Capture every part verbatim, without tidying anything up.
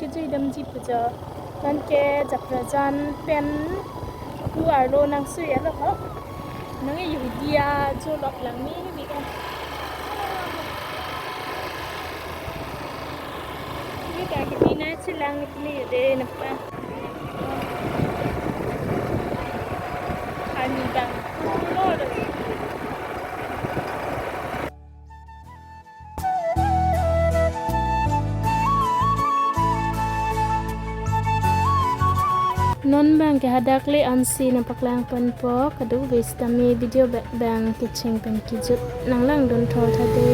Kejui damji pu jo. Non ke Japrajan pen pu arlo nang sui alo ho. Nang e Yehudia jo lok lang ni ni kan. Ni ka kiti na chilang ni de na pa. Ani bang. Lo do. Non bang ke hadak le ansi nangpaklang ponpo, kadokave sitame video ba-, bang kecheng pen kejut nanglangdun tho tha de.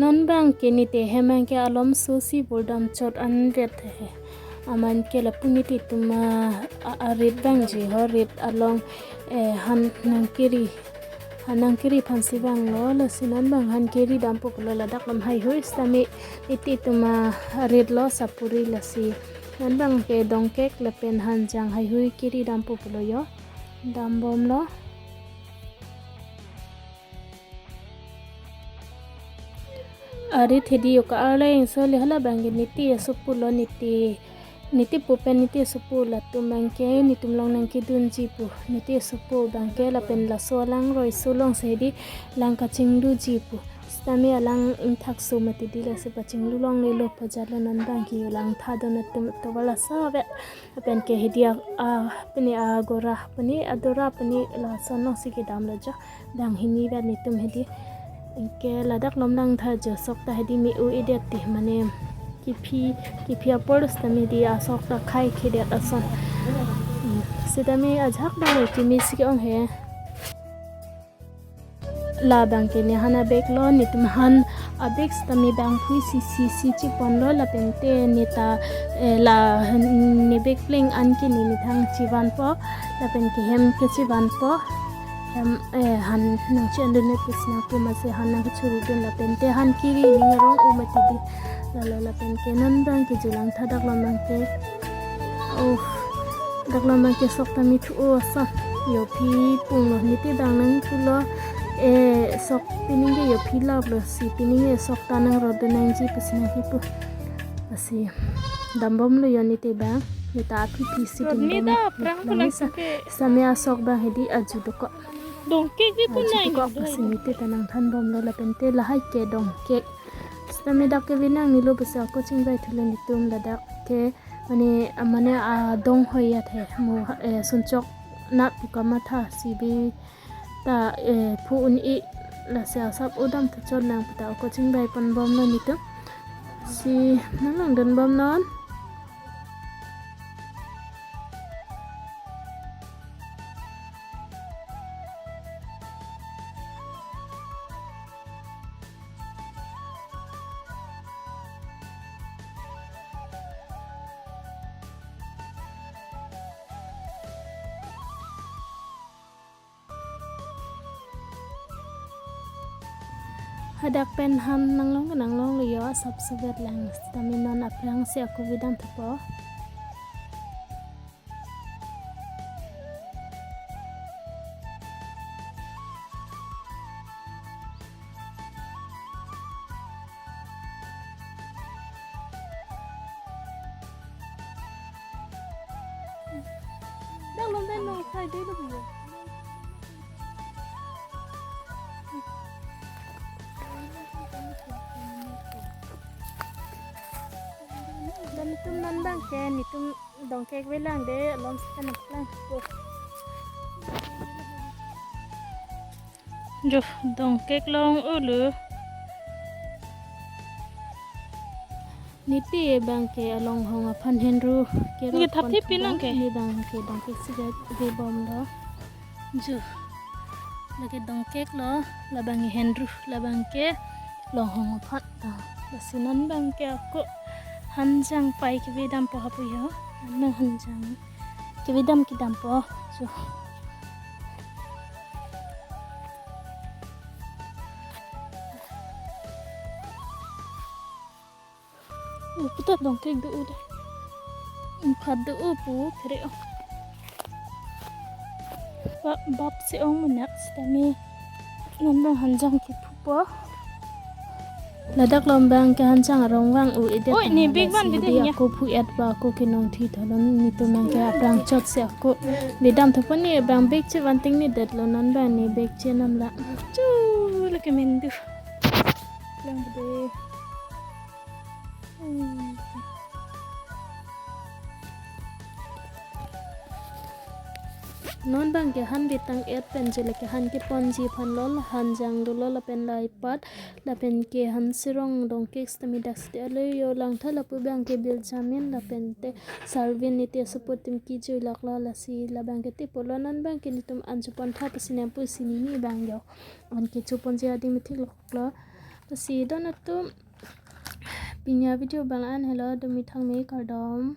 Non bang ke niti hem bang ke alom so si burdam chot an ret he. Aman ke lapu niti atum a, a, arit bangji ho, rit along, eh, han nangkiri, han nangkiri aphansi vanglo, lasi non bang han kiri dampo pulo, ladak lam haihui sitame niti atum arit lo sapuri, lasi non bang ke dongkek lapen hanjang haihui kiri dampo pulo jo. Dambomlo. Arit hedi yo ka-arleng so le, hala bang ke niti asopo lo, niti, niti pu pen niti asopo, latum bang ke netum along nangkedunji pu, niti asopo bang ke lapen laso alang roi so along si hedi lang kachingduji pu. Sitame alang ingthak so mati di, lasi pachingdu longle lo pajalo, non bang ke yo langtha don atum toba laso ave. Lapen ke hedi a, a, pini agora, pini adora, pini lason along si kedamlo jo. Bang hini vet netum hedi. Anke ladak lom langtha jo, sok ta hedi me-o-edet ti, mane kephi, kephi apor sitame hedi asok ta khai kedet ason. Hmm. Sitame ajahak bang keme si ke-ong he. La bang ke ne han abag lo, netum han abag sitame bang phui si si si cheponlo, lapen te neta, eh, la ne bag pleng an ke ne methang chevanpo, lapen ke hem ke chevanpo, hem, eh, han nangche-endun ne pusna pu masi han nangchurudun, lapen te han kiri ning arong-o mati di, lalo lapen ke non bang ke jo langtha, dak lom bang ke. Oh, dak lom bang ke sok ta mithu-o ason. Yo phi punglo, niti bang nangthulo. Eh, sok pining ke yo phi laplo, si pining ke sok ta nangrotdun nangji pusi nangkipu. Lasi dambomlo jo niti bang. Neta aphi phi si dambom. Rot ni da, aphrang nang pulang sa, ke. Sitame asok bang hedi aju dokok. Dongkek ke tu aju nai dokok ni pasi doi. Niti ta nangthanbomlo lapen te lahai ke dongkek. Sitame dak ke vinang nilo pusi ako chingvai thulo netum, ladak ke mane, mane adong hoi athe mo, eh, sunchok na pu kamatha si bi ta, eh, phu un-e, lasi asap odam ta chot nang pu ta ako chingvai ponbomlo netum. Si nanglangdunbom non. Hadak pen han nanglong nanglonglo jo, asap sovet lang, sitame non aphrang si ako vidam thupo. Dak lom den nong sai de lo bu. Dan netum non bang ke netum dongkek velang de, alom si kan lang ko. Jo, dongkek long-olo. Niti bang ke along hong aphan henru ke. Nge thap thip pinang ke. Ni bang ke dongkek siga de bomlo. Jo. Lake dongkek lo, labang henru, labang ke long hong aphan. Ah, lasi non bang ke ako hanjang pai kevedampo hapu jo. Nang hanjang kevedam kedampo. Jo. Oh, puta dongkek do-o de. Empat do-o pu, kere-o. Ba-, bap si ong menak sitame. Non bang hanjang kephupo. Ladak along abang ke hanchang arong vang-o-edet. Oi, ne bag van lasi bede di niya. Ako phu-et ba ako kenong thi thalon, netum abang ke aphrang chotsi ako bedam thapon, ne abang bag chevan ting ne detlo, non abang ne bag chenam la. Chu, lake mendu. Lang bede. Hmm. Non abang ke han betang-et pen je lake han keponji aphan lo, han jang dolo lapen la-ipat, lapen ke han sirong dongkek sitame daksi te aloyo langtha lapu abang ke Benjamin lapen te Sarvin, niti asopo atum kejui laklo, lasi labang ke tepo lo, non abang ke netum an chopon tha pasi nangpu si nini abang jo. An ke choponji adim methik loklo. Lasi don atum, pini avideo abang la-an helo, dumi thangme, kardom.